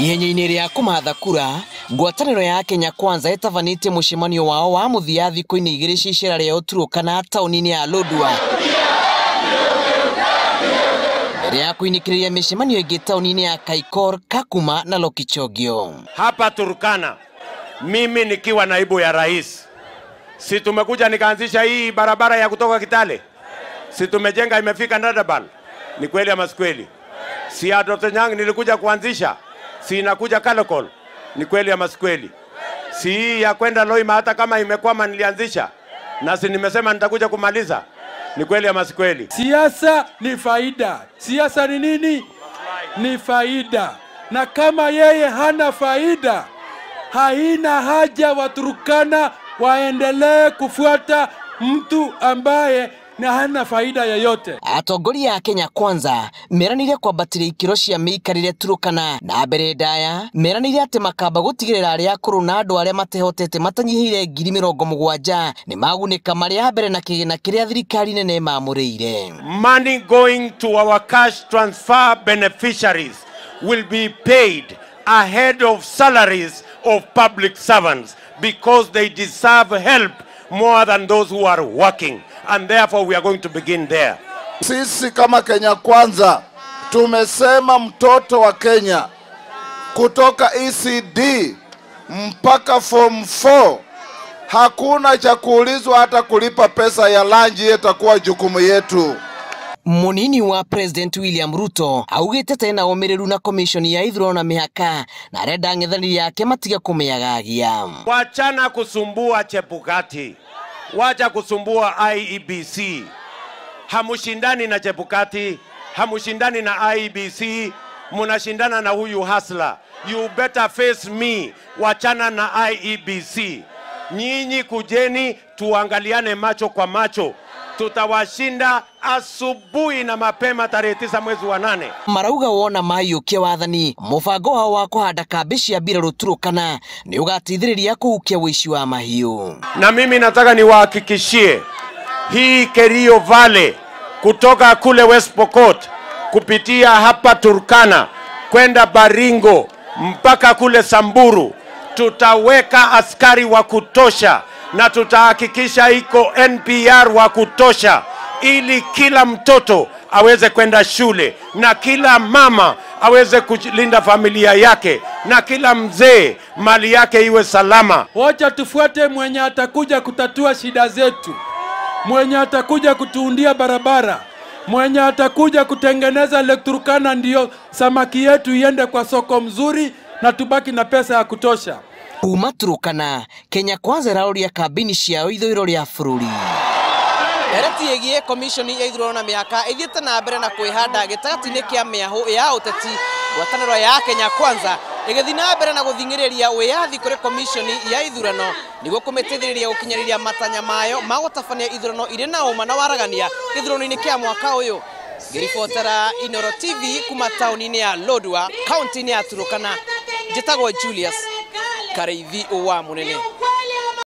Ihenya-inĩ rĩa kũmatha kura, ngwatanĩro ya Kenya Kwanza ĩtabanĩtie mũcemanio wao wa mũthia thikũ-inĩ igĩrĩ cia icera rĩao Turkana taũni-inĩ ya Lodwar. Mbere ya kũinĩkĩrĩria mĩcemanio ĩngĩ taũni-inĩ ya Kaikor, Kakuma na Lokichogio. Hapa Turkana, mimi nikiwa naibu ya rais, si tumekuja nikaanzisha hii barabara ya kutoka Kitale? Si tumejenga imefika Nadabal? Ni kweli ama si kweli? Si Adotonyang nilikuja kuanzisha? Si inakuja Kalokol? Ni kweli ama si kweli? Si hii ya kwenda Loima hata kama imekwama nilianzisha? Na si nimesema nitakuja kumaliza? Ni kweli ama si kweli? Siasa ni faida. Siasa ni nini? Ni faida. Na kama yeye hana faida, haina haja Waturkana waendelee kufuata mtu ambaye na hana faida yoyote. Atongoria a Kenya Kwanza meranire kwambatĩria ikĩro cia mĩikarĩre Turkana, na mbere ndaya meranire atĩ makamba gũtigĩrĩra arĩa akũrũ na andũ arĩa matehotete matanyihĩire 70,000 nĩ magunĩka marĩ a mbere na kĩgĩna kĩrĩa thirikari nene ĩmamũrĩire. Money going to our cash transfer beneficiaries will be paid ahead of salaries of public servants because they deserve help more than those who are working, and therefore we are going to begin there. Sisi kama Kenya Kwanza tumesema mtoto wa Kenya kutoka ECD mpaka form 4 hakuna cha kuulizwa hata kulipa pesa ya lanji, itakuwa jukumu yetu. Munini wa President William Ruto augite tena ũmĩrĩru na commission ya ithurano na mĩhaka na arenda ang'ethanĩri yake matige kũmĩagagia. Wachana kusumbua Chebukati, wacha kusumbua IEBC. Hamushindani na Chebukati, hamushindani na IEBC, munashindana na huyu hasla. You better face me. Wachana na IEBC. Nyinyi kujeni tuangaliane macho kwa macho. Tutawashinda asubuhi na mapema tarehe 9 mwezi wa 8. Marauga wona mayukia wathani mubango wao wa kuhanda kambi cia mbirarũ Turkana nĩ ũgateithĩrĩria kũhukia ũici wa mahiũ. Na mimi nataka niwahakikishie hii Kerio Valley kutoka kule West Pokot kupitia hapa Turkana kwenda Baringo mpaka kule Samburu, tutaweka askari wa kutosha na tutahakikisha iko NPR wa kutosha ili kila mtoto aweze kwenda shule na kila mama aweze kulinda familia yake na kila mzee mali yake iwe salama. Wacha tufuate mwenye atakuja kutatua shida zetu, mwenye atakuja kutuundia barabara, mwenye atakuja kutengeneza Lake Turkana ndio samaki yetu iende kwa soko mzuri na tubaki na pesa ya kutosha. Kuma Turkana, Kenya Kwanza ĩraũria kambĩini ciao ithũĩro rĩa bũrũri. Ndereti ĩgiĩ komishoni ya ithurano na mĩhaka ĩthiĩte na mbere na kwĩhanda gĩtagatĩ-inĩ kĩa mĩahũ ya ũteti. Ngwatanĩro ya Kenya Kwanza ĩgĩthiĩ na mbere na gũthing'ĩrĩria wĩyathi kũrĩ komishoni ya ithurano nĩguo kũmĩteithĩrĩria gũkinyanĩria matanya mayo ma gũtabania ithurano irĩ na ũma na waragania gĩthurano-inĩ kĩa mwaka ũyũ. Ngĩribotera Inooro TV kuma taũni-inĩ ya Lodwar, kaũntĩ-inĩ ya Turkana, njĩtagwo Julius Kareithi wa Munene.